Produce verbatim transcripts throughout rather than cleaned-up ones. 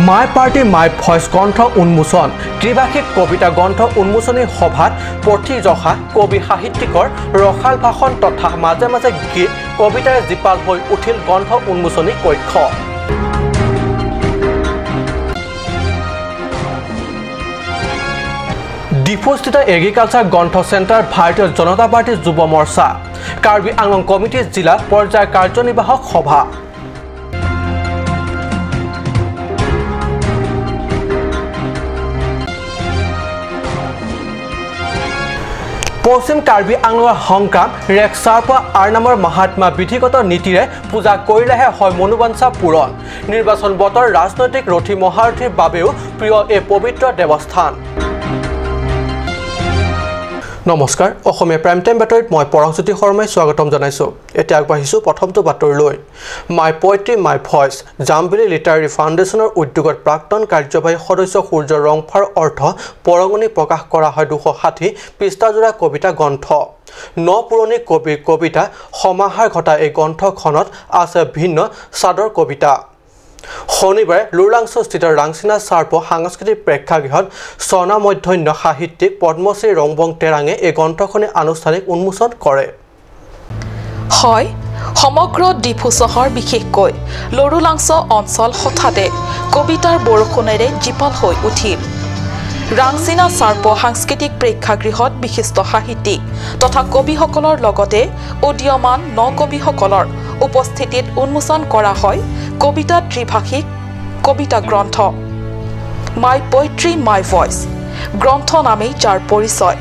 My Party My Voice গ্ৰন্থ উন্মোচন। ত্ৰিভাষিক কবিতা গ্ৰন্থ উন্মোচনী সভাত পথিৰজশা, কবি সাহিত্যিকৰ ৰসাল ভাষণ তথা মাজে মাজে গীত কবিতাৰে জীপাল হৈ উঠিল গ্ৰন্থ উন্মোচনী কক্ষ। ডিফুস্থিত এগ্ৰিকালচাৰ গ্ৰন্থ চেণ্টাৰ ভাৰতীয় জনতা পাৰ্টীৰ যুৱ মৰ্চা কাৰ্বি আংলং কমিটিৰ জিলা পৰ্যায়ৰ কাৰ্যনিৰ্বাহক সভা। পশ্চিম কাৰ্বি আংলঙৰ সংগ্ৰাম ৰেক চাৰপোৱা আৰ নামৰ মহাত্মা বিধিগত নীতিৰে পূজা কৰিলেহে হয় মনোবাঞ্ছা পূৰণ। নিৰ্বাচন বতৰ ৰাজনৈতিক ৰথী মহাৰথীৰ বাবেও প্ৰিয় এই পবিত্ৰ দেৱস্থান। নমস্কাৰ, অসমীয়া প্ৰাইম টাইম বাতৰিত মই পৰাগজ্যোতি শৰ্মাই স্বাগতম জনাইছো। এতিয়া আগবাঢ়িছো প্ৰথমটো বাতৰিলৈ। My Poetry My Voice, জামবেলি লিটাৰেৰী ফাউণ্ডেশ্যনৰ উদ্যোগত প্ৰাক্তন কাৰ্যবাহী সদস্য সূৰ্য ৰংফাৰ অৰ্থ বৰঙণি প্ৰকাশ কৰা হয় দুশ ষাঠি পৃষ্ঠাযোৰা কবিতা গ্ৰন্থ। ন পুৰণি কবিৰ কবিতা সমাহাৰ ঘটা এই গ্ৰন্থখনত আছে ভিন্ন স্বাদৰ কবিতা। শনিবাৰে লুৰলাংচস্থিত ৰাংচিনা চাৰ্প সাংস্কৃতিক প্ৰেক্ষাগৃহত স্বনামধন্য সাহিত্যিক পদ্মশ্ৰী ৰংবং তেৰাঙে এই গ্ৰন্থখনি আনুষ্ঠানিক উন্মোচন কৰে। হয়, সমগ্ৰ ডিফু চহৰ, বিশেষকৈ লুৰলাংচ অঞ্চল হঠাতে কবিতাৰ বৰষুণেৰে জীপাল হৈ উঠিল। ৰাংচিনা চাৰ্প সাংস্কৃতিক প্ৰেক্ষাগৃহত বিশিষ্ট সাহিত্যিক তথা কবিসকলৰ লগতে উদীয়মান ন কবিসকলৰ উপস্থিতিত উন্মোচন কৰা হয় কবিতা ত্ৰিভাষিক কবিতা গ্ৰন্থ My Poetry My Voice। গ্ৰন্থ নামেই যাৰ পৰিচয়।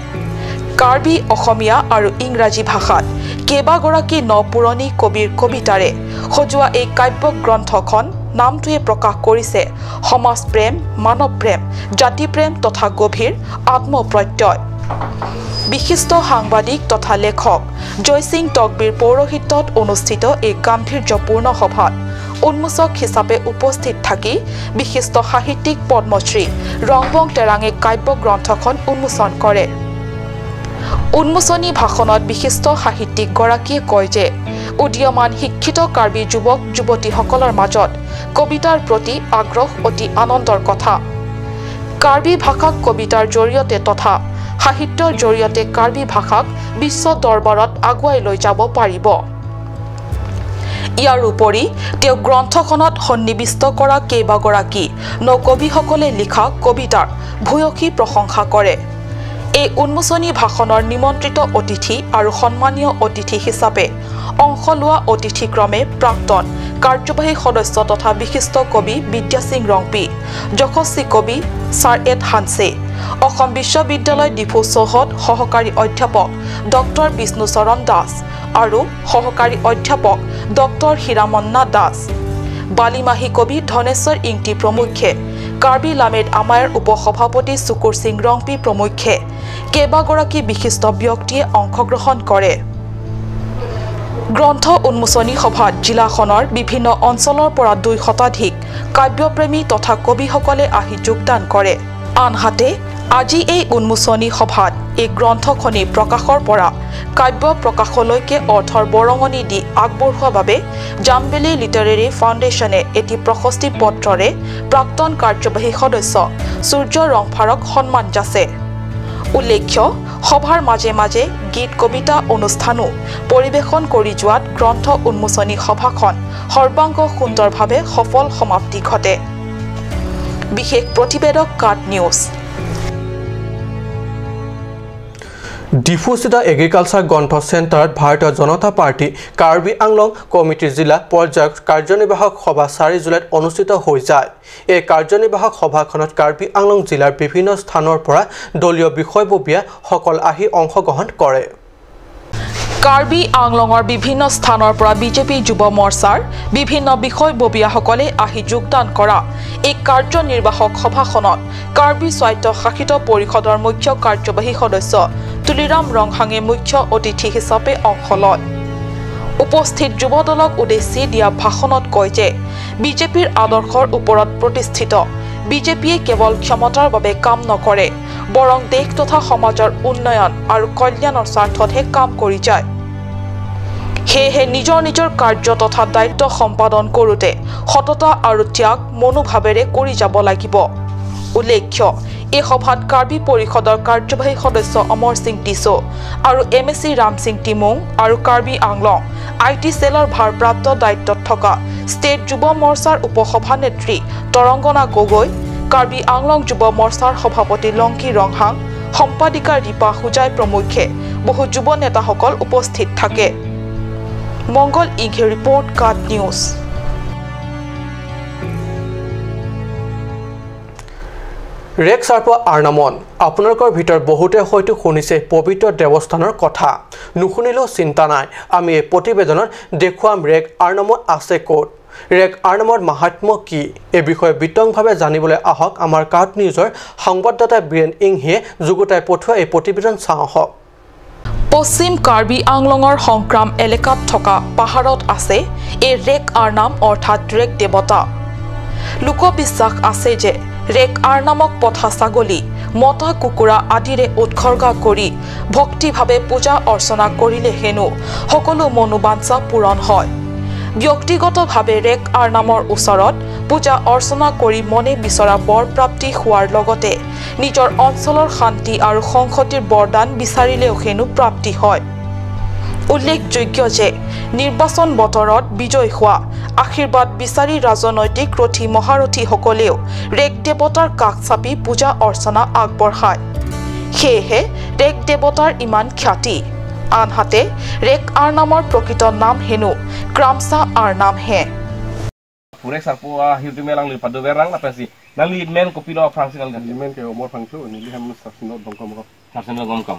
কাৰ্বি, অসমীয়া আৰু ইংৰাজী ভাষাত কেইবাগৰাকী ন পুৰণি কবিৰ কবিতাৰে সজোৱা এই কাব্য গ্ৰন্থখন নামটোৱে প্ৰকাশ কৰিছে সমাজ প্ৰেম, মানৱ প্ৰেম, জাতি প্ৰেম তথা গভীৰ আত্মপ্ৰত্যয়। বিশিষ্ট সাংবাদিক তথা লেখক জয়সিং তকবীৰ পৌৰোহিত্যত অনুষ্ঠিত এই গাম্ভীৰ্যপূৰ্ণ সভাত উন্মোচক হিচাপে উপস্থিত থাকি বিশিষ্ট সাহিত্যিক পদ্মশ্ৰী ৰংবং তেৰাঙে কাব্য গ্ৰন্থখন উন্মোচন কৰে। উন্মোচনী ভাষণত বিশিষ্ট সাহিত্যিকগৰাকীয়ে কয় যে উদীয়মান শিক্ষিত কাৰ্বি যুৱক যুৱতীসকলৰ মাজত কবিতাৰ প্ৰতি আগ্ৰহ অতি আনন্দৰ কথা। কাৰ্বি ভাষাক কবিতাৰ জৰিয়তে তথা সাহিত্যৰ জৰিয়তে কাৰ্বি ভাষাক বিশ্ব দৰবাৰত আগুৱাই লৈ যাব পাৰিব। ইয়াৰ উপৰি তেওঁ গ্ৰন্থখনত সন্নিৱিষ্ট কৰা কেইবাগৰাকী ন কবিসকলে লিখা কবিতাৰ ভূয়সী প্ৰশংসা কৰে। এই উন্মোচনী ভাষণৰ নিমন্ত্ৰিত অতিথি আৰু সন্মানীয় অতিথি হিচাপে অংশ লোৱা অতিথিক্ৰমে প্ৰাক্তন কাৰ্যবাহী সদস্য তথা বিশিষ্ট কবি বিদ্যা সিং ৰংপী, যশস্বী কবি চাৰ এড হানছে, অসম বিশ্ববিদ্যালয় ডিফু চৌহদ সহকাৰী অধ্যাপক ডক্টৰ বিষ্ণু চৰণ দাস আৰু সহকাৰী অধ্যাপক ডক্টৰ হীৰামন্না দাস, বালিমাহী কবি ধনেশ্বৰ ইংতি প্ৰমুখ্যে, কাৰ্বি লামেড আমায়ৰ উপসভাপতি চুকুৰ সিং ৰংপী প্ৰমুখ্যে কেইবাগৰাকী বিশিষ্ট ব্যক্তিয়ে অংশগ্ৰহণ কৰে। গ্ৰন্থ উন্মোচনী সভাত জিলাখনৰ বিভিন্ন অঞ্চলৰ পৰা দুই শতাধিক কাব্যপ্ৰেমী তথা কবিসকলে আহি যোগদান কৰে। আনহাতে আজি এই উন্মোচনী সভাত এই গ্ৰন্থখনি প্ৰকাশৰ পৰা কাব্য প্ৰকাশলৈকে অৰ্থৰ বৰঙণি দি আগবঢ়োৱা বাবে জামবেলি লিটাৰেৰী ফাউণ্ডেশ্যনে এটি প্ৰশস্তি পত্ৰৰে প্ৰাক্তন কাৰ্যবাহী সদস্য সূৰ্য ৰংফাৰক সন্মান যাচে। উল্লেখ্য, সভাৰ মাজে মাজে গীত কবিতা অনুষ্ঠানো পৰিৱেশন কৰি যোৱাত গ্ৰন্থ উন্মোচনী সভাখন সৰ্বাংগ সুন্দৰভাৱে সফল সমাপ্তি ঘটে। বিশেষ প্ৰতিবেদক কাট নিউজ। ডিফুস্থিত এগ্ৰিকালচাৰ গ্ৰন্থ চেণ্টাৰত ভাৰতীয় জনতা পাৰ্টি কাৰ্বি আংলং কমিটিৰ জিলা পৰ্যায়ৰ কাৰ্যনিৰ্বাহক সভা চাৰি জুলাইত অনুষ্ঠিত হৈ যায়। এই কাৰ্যনিৰ্বাহক সভাখনত কাৰ্বি আংলং জিলাৰ বিভিন্ন স্থানৰ পৰা দলীয় বিষয়ববীয়াসকল আহি অংশগ্ৰহণ কৰে। কাৰ্বি আংলঙৰ বিভিন্ন স্থানৰ পৰা বিজেপি যুৱ মৰ্চাৰ বিভিন্ন বিষয়ববীয়াসকলে আহি যোগদান কৰা এই কাৰ্যনিৰ্বাহক সভাখনত কাৰ্বি স্বায়ত্তশাসিত পৰিষদৰ মুখ্য কাৰ্যবাহী সদস্য তুলিৰাম ৰংহাঙে মুখ্য অতিথি হিচাপে অংশ লয়। উপস্থিত যুৱ দলক উদ্দেশ্যি দিয়া ভাষণত কয় যে বিজেপিৰ আদৰ্শৰ ওপৰত প্ৰতিষ্ঠিত বিজেপিয়ে কেৱল ক্ষমতাৰ বাবে কাম নকৰে, বৰং দেশ তথা সমাজৰ উন্নয়ন আৰু কল্যাণৰ স্বাৰ্থতহে কাম কৰি যায়। সেয়েহে নিজৰ নিজৰ কাৰ্য তথা দায়িত্ব সম্পাদন কৰোঁতে সততা আৰু ত্যাগ মনোভাৱেৰে কৰি যাব লাগিব। উল্লেখ্য, এই সভাত কাৰ্বি পৰিষদৰ কাৰ্যবাহী সদস্য অমৰ সিং টিছো আৰু এম এ চি ৰাম সিং টিমুং আৰু কাৰ্বি আংলং আই টি চেলৰ ভাৰপ্ৰাপ্ত দায়িত্বত থকা ষ্টেট যুৱ মৰ্চাৰ উপসভানেত্ৰী তৰংগনা গগৈ, কাৰ্বি আংলং যুৱ মৰ্চাৰ সভাপতি লংকি ৰংহাং, সম্পাদিকা দীপা হোজাই প্ৰমুখ্যে বহু যুৱ নেতাসকল উপস্থিত থাকে। মংগল ইংঘে ৰিপৰ্ট, কাট নিউজ। ৰেক চাৰ্প আৰ নামত আপোনালোকৰ ভিতৰত বহুতে হয়তো শুনিছে পবিত্ৰ দেৱস্থানৰ কথা। নুশুনিলেও চিন্তা নাই, আমি এই প্ৰতিবেদনত দেখুৱাম ৰেক আৰ নামত আছে ক'ত, ৰেক আৰ নামৰ মাহাত্ম্য কি। এই বিষয়ে বিতংভাৱে জানিবলৈ আহক আমাৰ কাট নিউজৰ সংবাদদাতা বীৰেণ ইংহিয়ে যুগুতাই পঠোৱা এই প্ৰতিবেদন চাওঁ আহক। পশ্চিম কাৰ্বি আংলঙৰ সংক্ৰাম এলেকাত থকা পাহাৰত আছে এই ৰেক আৰ নাম অৰ্থাৎ ৰেক দেৱতা। লোকবিশ্বাস আছে যে ৰেক আৰ নামক পঠা ছাগলী, মতা কুকুৰা আদিৰে উৎসৰ্গা কৰি ভক্তিভাৱে পূজা অৰ্চনা কৰিলে হেনো সকলো মনোবাঞ্ছা পূৰণ হয়। ব্যক্তিগতভাৱে ৰেক আৰ নামৰ ওচৰত পূজা অৰ্চনা কৰি মনে বিচৰা বৰ প্ৰাপ্তি হোৱাৰ লগতে নিজৰ অঞ্চলৰ শান্তি আৰু সংহতিৰ বৰদান বিচাৰিলেও হেনো প্ৰাপ্তি হয়। উল্লেখযোগ্য যে নিৰ্বাচন বতৰত বিজয় হোৱা আশীৰ্বাদ বিচাৰি ৰাজনৈতিক ৰথী মহাৰথীসকলেও ৰেক দেৱতাৰ কাষ চাপি পূজা অৰ্চনা আগবঢ়ায়। সেয়েহে ৰেক দেৱতাৰ ইমান খ্যাতি। আনহাতে ৰেক আৰ নামৰ প্ৰকৃত নাম হেনো ক্ৰামচা আৰ নামহে। Phurek Sarpo ahirjume alangli pado berang lapensi nangli men kopilo aphrangsi nangli? Neli men ke Omor Phangcho, neli hem Sarsinot Dongkom ko. Sarsinot Dongkom.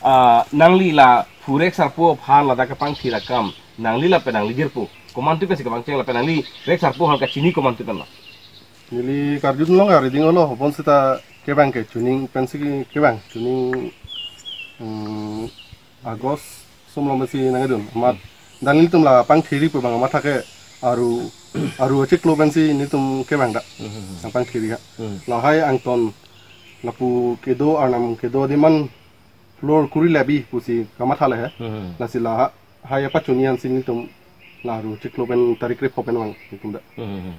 Ah, nangli la Phurek Sarpo aphan ladak kepangthir akam, nangli lapen nangli jirpo komantu pensi kepangcheng lapen nangli Rek Sarpo aphan kachini komantu pen lo? Neli karjudunlong ya reading olo, hopon seta kevang ke chuning pensi kevang, chuning, hmm, August somlong pensi nangdun. Amat dak nelitum la pangthiri pu bang amat thake aru, aru achiklo pensi nelitum kevang dak. Hmm. Nang pangthiri ha. Hmm. Lahai angton lapu kedo arnam kedo adim an floor kuri labi pusi kamatha le he. Hmm. Lasi la ha, hai apachuni ansi nelitum la aru achiklo pen tarik krepho pen vang nelitum dak. Hmm.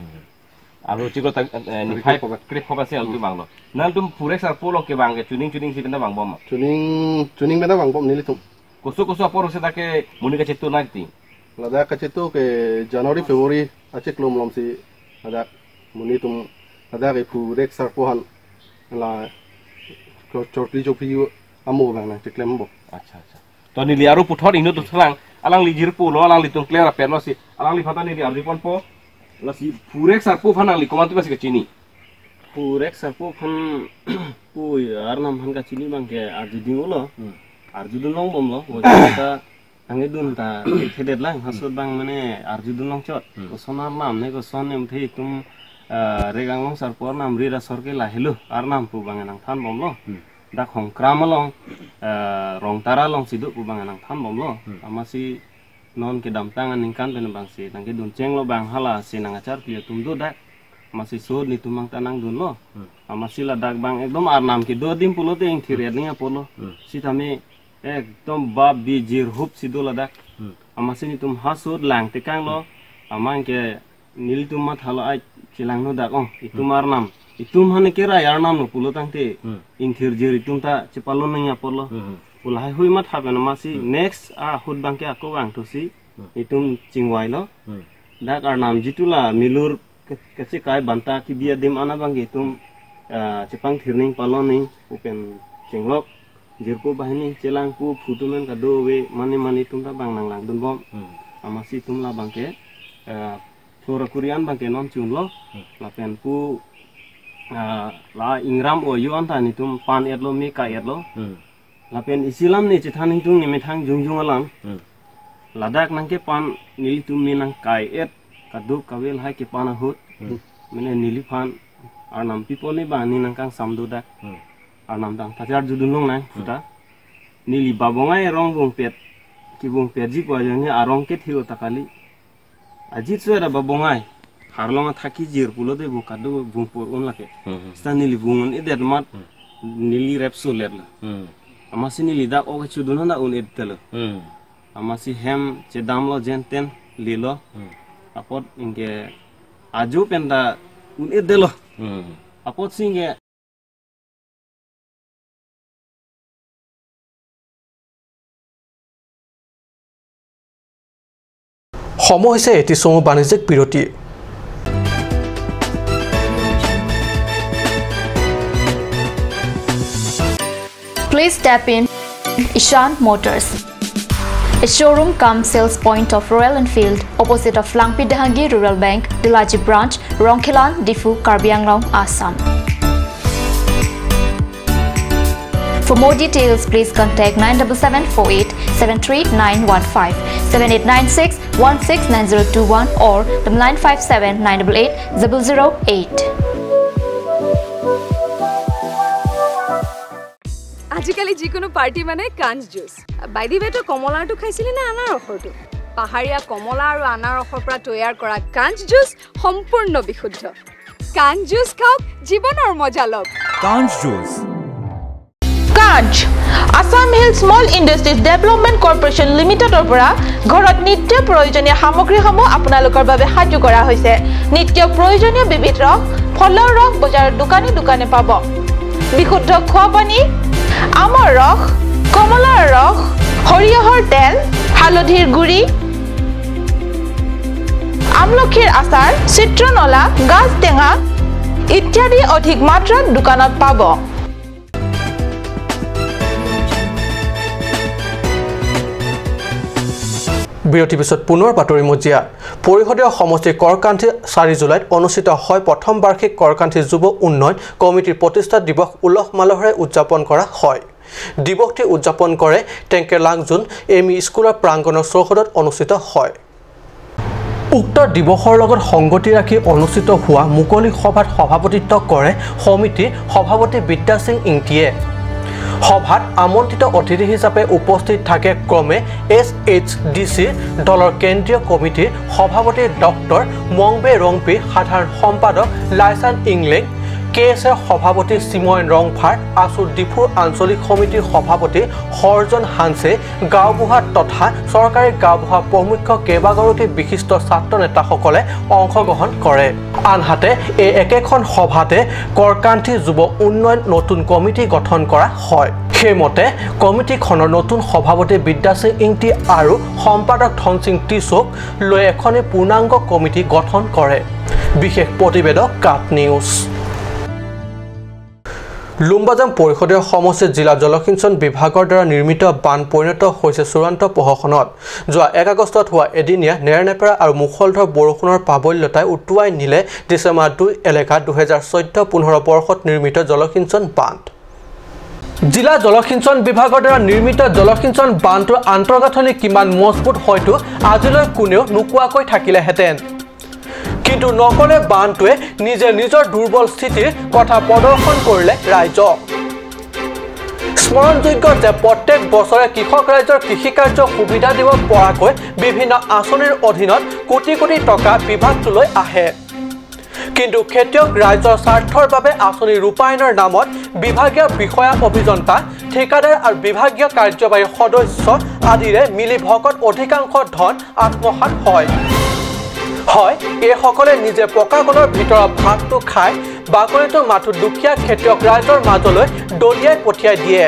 Aru achiklo ta, eh, ni tarik five krepho pen. Krepho pensi nelitum vanglo. Nangtum Phurek Sarpo along kevang ke chuning chuning si pen vangbom ma? Chuning, chuning pen vangbom nelitum. Koso koso apor seta ke monit kachetu nangti? Ladak kachetu ke January, February achiklo malomsi ladak monit atum ladak e Phurek Sarpo aphan la chor-, chorkli chophi amo bang nangcheklembom. Accha, accha. To neli aru puthot inut atum sarang, alangli jirpo lo, alanglitum clear apet lo si, alangliphan ta neli arjuponpo. Lasi Phurek Sarpo aphan nangli komantu pensi kachini? Phurek Sarpo aphan pu arnam aphan kachini bang ke arjuding ulo. Hmm. Arjudunlongbom lo, wajah ta nangkedun ta thedet lang, hasut bang mane arjudunlong chot. Hmm. Koson arnam ne koson nemthe itum, eh, Rek Anglong Sarpo arnam rit asor ke lahelo arnam pu bang nangthanbom lo. Hmm. Dak Hongkram along, eh, Rongtara alongsi do pu bang nangthanbom lo. Hmm. Amatsi non kedamtang aningkan pen bangsi nangkedun chenglo bang halasi nangkacharpi atum do dak. Amatsi sot nelitum bang ta nangdunlo. Hmm. Amatsi ladak bang ekdom arnam kedo adim pulote ingthir, hmm, edning apotlo. Hmm. Sitame ekdom bap bijir hup si do ladak. Hmm. Amatsi nelitum hasut lang tekanglo. Amat ke nelitum mathalo ai chelang no dak ong. Itum, hmm, arnam. Itum aphan ke rai arnam lo pulo tangte. Hmm. Ingthir jir itum ta chepalon nangji apotlo. Hmm. Pu lahai hui matha pen amatsi, hmm, next ahut bang ke ako vangthusi. Hmm. Itum chingvailo. Hmm. Dak arnam jitu la milur ke-, kechekai banta kebi adim an abang ke itum, ah, chepangthir ning palon ning pu pen chenglok. Jirpo banghini chelangpo phu atum an kadokave mane mane itum ta bang nanglangdunbom. Hmm. Amatsi itum la bang ke, eh, floor akuri an bang ke non chunlo. Hmm. Lapen pu, eh, la ingram oyo an ta nelitum pan-etlo, me kai-etlo. Hmm. Lapen isi alam ne chethan nelitum nemethang jongjong alam. Hmm. Ladak nangkepan nelitum me nangkai-et kadokave lahai kepan ahut. Hmm. Mane neliphan arnam pipo ne bang ne nangkangsam do dak. Hmm. Arnam tang pacharjudunlong nang, hmm, puta. Neli Babongai arong bungpet, kebungpetji pu ajoine arong kethe-o ta kali. Ajit so era Babongai, harlong athak kejir pulote bung kado bung pur un lake. Hmm. Seta neli bung un-edet amat, hmm, neli rep so let lo. Hmm. Amatsi neli dak ok chudun hana un-edetlo. Hmm. Amatsi hem chedamlo, jenten lilo. Hmm. Apot anke aju pen ta un-edetlo. Hmm. Apotsi anke সময় হৈছে এটি চমু বাণিজ্যিক বিৰতি। Please step in Ishan Motors, a showroom cum sales point of Royal Enfield, opposite of Langpi Dehangi Rural Bank, Delaji Branch, Rongkhelan, Diphu, Karbi Anglong, Assam. For more details, please contact nine double seven four eight seven three nine one five, seven eight nine six one six nine zero two one or the nine five seven nine double eight double zero eight. আজিকালি যিকোনো পাৰ্টি মানে কাঞ্চ juice. By the ৱে, তই কমলাৰটো খাইছিলি নে আনাৰসৰটো? পাহাৰীয়া কমলা আৰু আনাৰসৰ পৰা তৈয়াৰ কৰা কাঞ্চ জুচ সম্পূৰ্ণ বিশুদ্ধ। কাঞ্চ জুচ খাওক, জীৱনৰ মজা লওক। কাঞ্চ জুচ। কাঞ্চ, Assam hill small industries development corporation লিমিটেডৰ পৰা ঘৰত নিত্য প্ৰয়োজনীয় সামগ্ৰীসমূহ আপোনালোকৰ বাবে সাজু কৰা হৈছে। নিত্য প্ৰয়োজনীয় বিবিধ ৰস, ফলৰ ৰস বজাৰৰ দোকানে দোকানে পাব। বিশুদ্ধ খোৱা পানী, আমৰ ৰস, কমলাৰ ৰস, সৰিয়হৰ তেল, হালধিৰ গুড়ি, আমলখিৰ আচাৰ, চিত্ৰনলা, গাজ টেঙা ইত্যাদি অধিক মাত্ৰাত দোকানত পাব। বিৰতিৰ পিছত পুনৰ বাতৰি মজিয়া। পৰিষদীয় সমষ্টি কৰকান্থী চাৰি জুলাইত অনুষ্ঠিত হয় প্ৰথম বাৰ্ষিক কৰকান্থী যুৱ উন্নয়ন কমিটিৰ প্ৰতিষ্ঠা দিৱস উলহ মালহেৰে উদযাপন কৰা হয়। দিৱসটি উদযাপন কৰে টেংকেলাংজুন এম ই স্কুলৰ প্ৰাংগণৰ চৌহদত অনুষ্ঠিত হয়। উক্ত দিৱসৰ লগত সংগতি ৰাখি অনুষ্ঠিত হোৱা মুকলি সভাত সভাপতিত্ব কৰে সমিতি সভাপতি বিদ্যা সিং ইংতিয়ে। সভাত আমন্ত্ৰিত অতিথি হিচাপে উপস্থিত থাকে ক্ৰমে এছ এইচ ডি চি দলৰ কেন্দ্ৰীয় কমিটিৰ সভাপতি ডক্টৰ মংবে ৰংপি, সাধাৰণ সম্পাদক লাইচান ইংলেং, কে এছ এৰ সভাপতি চিময়ন ৰংফাৰ, আছু ডিফু আঞ্চলিক সমিতিৰ সভাপতি সৰ্জন হানছে, গাঁওবুঢ়া তথা চৰকাৰী গাঁওবুঢ়া প্ৰমুখ্য কেইবাগৰাকী বিশিষ্ট ছাত্ৰ নেতাসকলে অংশগ্ৰহণ কৰে। আনহাতে এই একেখন সভাতে কৰকান্থী যুৱ উন্নয়ন নতুন কমিটি গঠন কৰা হয়। সেইমতে কমিটিখনৰ নতুন সভাপতি বিদ্যা সিং ইংতি আৰু সম্পাদক ধন সিং টিচৌক লৈ এখনি পূৰ্ণাংগ কমিটি গঠন কৰে। বিশেষ প্ৰতিবেদক কাট নিউজ। লুম্বাজাং পৰিষদীয় সমষ্টিত জিলা জলসিঞ্চন বিভাগৰ দ্বাৰা নিৰ্মিত বান্ধ পৰিণত হৈছে চূড়ান্ত প্ৰহসনত। যোৱা এক আগষ্টত হোৱা এদিনীয়া নেৰানেপেৰা আৰু মুষলধাৰ বৰষুণৰ প্ৰাবল্যতাই উটুৱাই নিলে ডিচেম্বৰ দুই এলেকাত দুহেজাৰ চৈধ্য পোন্ধৰ বৰ্ষত নিৰ্মিত জলসিঞ্চন বান্ধ। জিলা জলসিঞ্চন বিভাগৰ দ্বাৰা নিৰ্মিত জলসিঞ্চন বান্ধটোৰ আন্তঃগাঁথনি কিমান মজবুত, হয়তো আজিলৈ কোনেও নোকোৱাকৈ থাকিলেহেঁতেন। কিন্তু নকলে বান্ধটোৱে নিজে নিজৰ দুৰ্বল স্থিতিৰ কথা প্ৰদৰ্শন কৰিলে ৰাইজক। স্মৰণযোগ্য যে প্ৰত্যেক বছৰে কৃষক ৰাইজৰ কৃষি কাৰ্য সুবিধা দিব পৰাকৈ বিভিন্ন আঁচনিৰ অধীনত কোটি কোটি টকা বিভাগটোলৈ আহে। কিন্তু খেতিয়ক ৰাইজৰ স্বাৰ্থৰ বাবে আঁচনি ৰূপায়ণৰ নামত বিভাগীয় বিষয়া, অভিযন্তা, ঠিকাদাৰ আৰু বিভাগীয় কাৰ্যবাহী সদস্য আদিৰে মিলি ভকত অধিকাংশ ধন আত্মসাৎ হয়। হয়, এইসকলে নিজে পকা কলৰ ভিতৰত ভাতটো খাই বাকলিটো মাথো দুখীয়া খেতিয়ক ৰাইজৰ মাজলৈ দলিয়াই পঠিয়াই দিয়ে।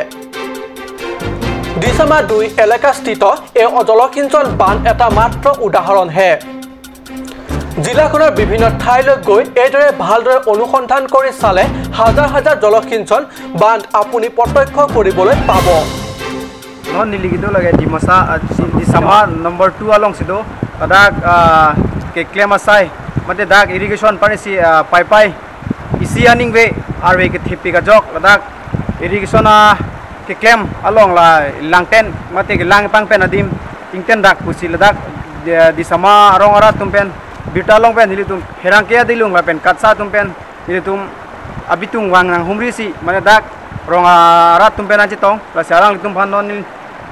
ডিচেম্বৰ দুই এলেকাস্থিত এই জলসিঞ্চন বান্ধ এটা মাত্ৰ উদাহৰণহে। জিলাখনৰ বিভিন্ন ঠাইলৈ গৈ এইদৰে ভালদৰে অনুসন্ধান কৰি চালে হাজাৰ হাজাৰ জলসিঞ্চন বান্ধ আপুনি প্ৰত্যক্ষ কৰিবলৈ পাব। Non neli kedo lake Dimasa, ah, di, Disama number two alongsi do. Ladak, ah, keklem asai, mate dak irrigation parisi, ah, paipai isi aning ve, arve kethepi kajok, ladak irrigation, ah, keklem along la langten, mate kelang pangpen adim ingten dak pusi ladak, di, Disama arong arat atum pen, birta along pen, nelitum pherangke adilung lapen katsa atum pen nelitum abitung vang nanghumrisi, mane dak rong arat atum pen achetong, lasi alanglitum aphan non nel-,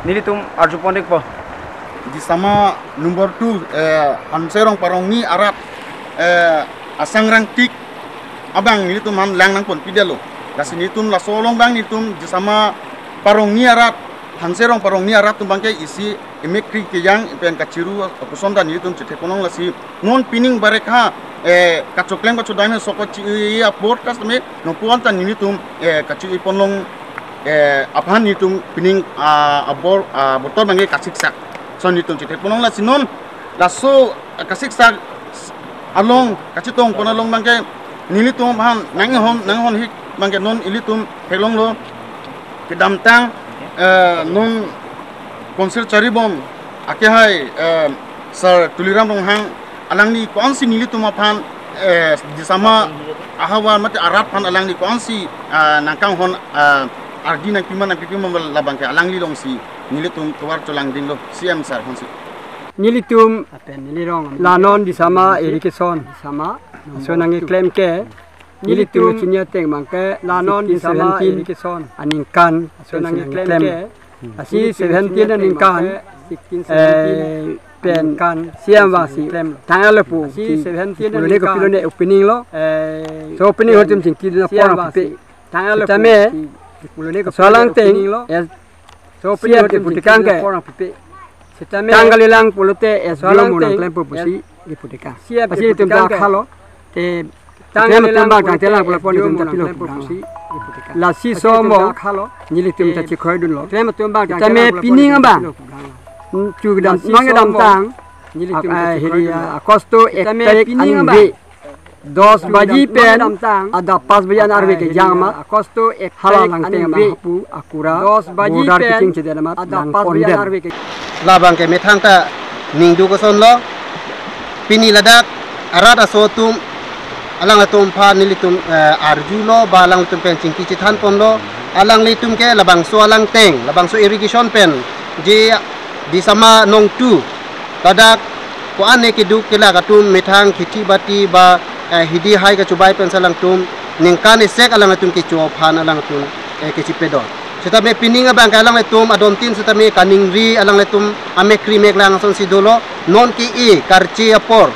nelitum arjupon ikpo. Disama number two, eh, Hanserong Parongni arat, eh, asangrang tik abang nelitum aphan lang nangponpidetlo. Lasi nelitum laso along abang nelitum Disama Parongni arat Hanserong Parongni arat atum abangke isi emek kri kejang pen kachiru apuson ta nelitum chethek ponlong lasi non pining barekha, eh, kachoklem kachodam he sok kachi-i apor kas tame nongpuan ta nelitum, eh, kachi-i ponlong, eh, aphan nelitum pining, ah, abor, ah, botor abangke kasiksak. So nelitum chethek ponlong lasi non laso kasiksak along kachetong pon along abangke nelitum aphan nanghon nanghon hik abangke non ilitum theklonglo kedamtang, eh, non Council charibom akehai, eh, Sir Tuliram Ronghang alangli ko-ansi nelitum aphan, eh, Disama ahavar mate arat aphan alangli ko-ansi, eh, nangkanghon, eh, ardi nangpima nangpipima labangke alangli alongsi nelitum tovar cholangdinglo C M sir aphansi. Nelitum la non Disama irrigation aso nangkeklem ke nelitum chini ateng abangke la non Disama irrigation aningkan aso nangkeklem ke lasi seventeen aningkan, eh, pen C M vangsi tanglo pu si seventeen pulo ne ko pulo ne opening lo. So opening hotum chingki dun apor pipe. Tame so alangteng, eh, so piya ke putikang ke. Tanggal ilang pulote S D O mo nangklem pu pusi iputikang. Pasi itum ta khalo. Te tanggal ilang pulote S D O mo nangklem pu pusi iputikang. Lasi so mo nelitum ta chikhoi dunlo. Tame pining abang chu kedam mang kedamtang, nelitum ta chikhoi dunlo. Agosto ek tarik aningve dos baji pen adap pas baji an arve kejang amat hala alangteng abang hapu akura dos baji border pen kechingchedam amat adap pas baji an arve kejang. Labangke methang ta ningduk asonlo. Pini ladak arat aso atum alangtum aphan nelitum, eh, arjulo ba alangtum pen chingki chethan ponlo. Alanglitum ke labangso alangteng, labangso irrigation pen je Disama nong tu ladak ko-an ne keduk kelak atum methang kheti bati ba, eh, hidi hai kachobai pensi alangtum ningkan isek alangtum kecho aphan alangtum, eh, kechipedon. Sitame pining abangke alangtum adontin sitame kaningri alangtum amek kri mek lang asonsi dolo non ke-e karchi apor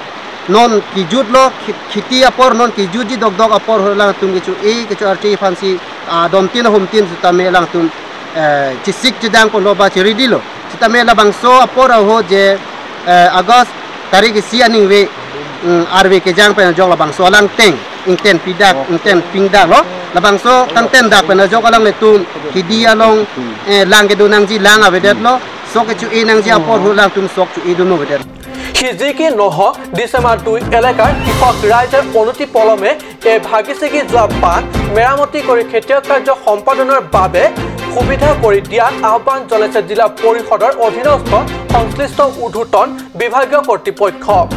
non kejutlo khi-, kheti apor non kejutji dokdok apor alangtum kecho-e kecho archi aphansi adontin ahumtin sitame alangtum, eh, chesik chedang ponlo ba cheredilo. Sitame labangso apor ahut je, eh, August tarik isi aningve, mm, arve kejang pen ajok labangso alangteng ingten pidak ingten pingdaklo. Labangso kangten dak pen ajok alanglitum hidi along, eh, lang kedo nangji lang avedetlo. Sok kecho-e nangji apor ahut alangtum sok cho-e dun avedet. সিজিকি নহওক, ডিচেম্বৰ দুই এলেকাৰ কৃষক ৰাইজে অনতি পলমে এই ভাগি ছিগি যোৱা বান্ধ মেৰামতি কৰি খেতিয়ক কাৰ্য সম্পাদনৰ বাবে সুবিধা কৰি দিয়াত আহ্বান জনাইছে জিলা পৰিষদৰ অধীনস্থ সংশ্লিষ্ট ঊৰ্ধ্বতন বিভাগীয় কৰ্তৃপক্ষক।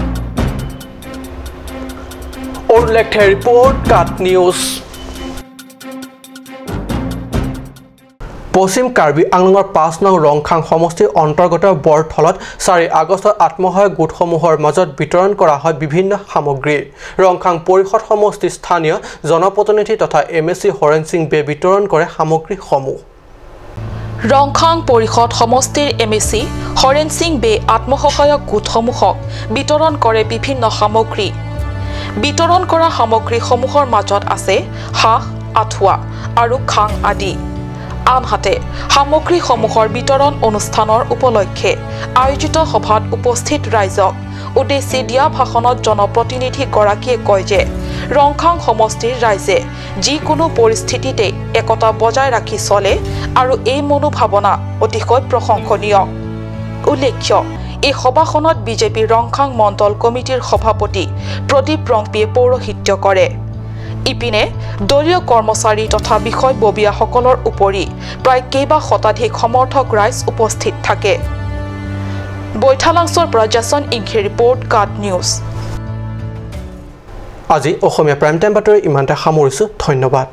অৰুণ লেকথেৰ ৰিপৰ্ট, কাট নিউজ। পশ্চিম কাৰ্বি আংলঙৰ পাঁচ নং ৰংখাং সমষ্টিৰ অন্তৰ্গত বৰথলত চাৰি আগষ্টত আত্মসহায়ক গোটসমূহৰ মাজত বিতৰণ কৰা হয় বিভিন্ন সামগ্ৰী। ৰংখাং পৰিষদ সমষ্টিৰ স্থানীয় জনপ্ৰতিনিধি তথা এম এ চি হৰেণ সিং বে বিতৰণ কৰে সামগ্ৰীসমূহ। ৰংখাং পৰিষদ সমষ্টিৰ এম এ চি হৰেণ সিং বে আত্মসহায়ক গোটসমূহক বিতৰণ কৰে বিভিন্ন সামগ্ৰী। বিতৰণ কৰা সামগ্ৰীসমূহৰ মাজত আছে হাঁহ, আঁঠুৱা আৰু খাং আদি। আনহাতে সামগ্ৰীসমূহৰ বিতৰণ অনুষ্ঠানৰ উপলক্ষে আয়োজিত সভাত উপস্থিত ৰাইজক উদ্দেশ্যি দিয়া ভাষণত জনপ্ৰতিনিধিগৰাকীয়ে কয় যে ৰংখাং সমষ্টিৰ ৰাইজে যিকোনো পৰিস্থিতিতে একতা বজাই ৰাখি চলে আৰু এই মনোভাৱনা অতিশয় প্ৰশংসনীয়। উল্লেখ্য, এই সভাখনত বিজেপি ৰংখাং মণ্ডল কমিটিৰ সভাপতি প্ৰদীপ ৰংপিয়ে পৌৰোহিত্য কৰে। ইপিনে দলীয় কৰ্মচাৰী তথা বিষয়ববীয়াসকলৰ উপৰি প্ৰায় কেইবা শতাধিক সমৰ্থক ৰাইজ উপস্থিত থাকে। বৈঠালাংচৰ পৰা জাচন ইংখে ৰিপৰ্ট, কাট নিউজ। আজি অসমীয়া প্ৰাইম টাইম বাতৰি ইমানতে সামৰিছো। ধন্যবাদ।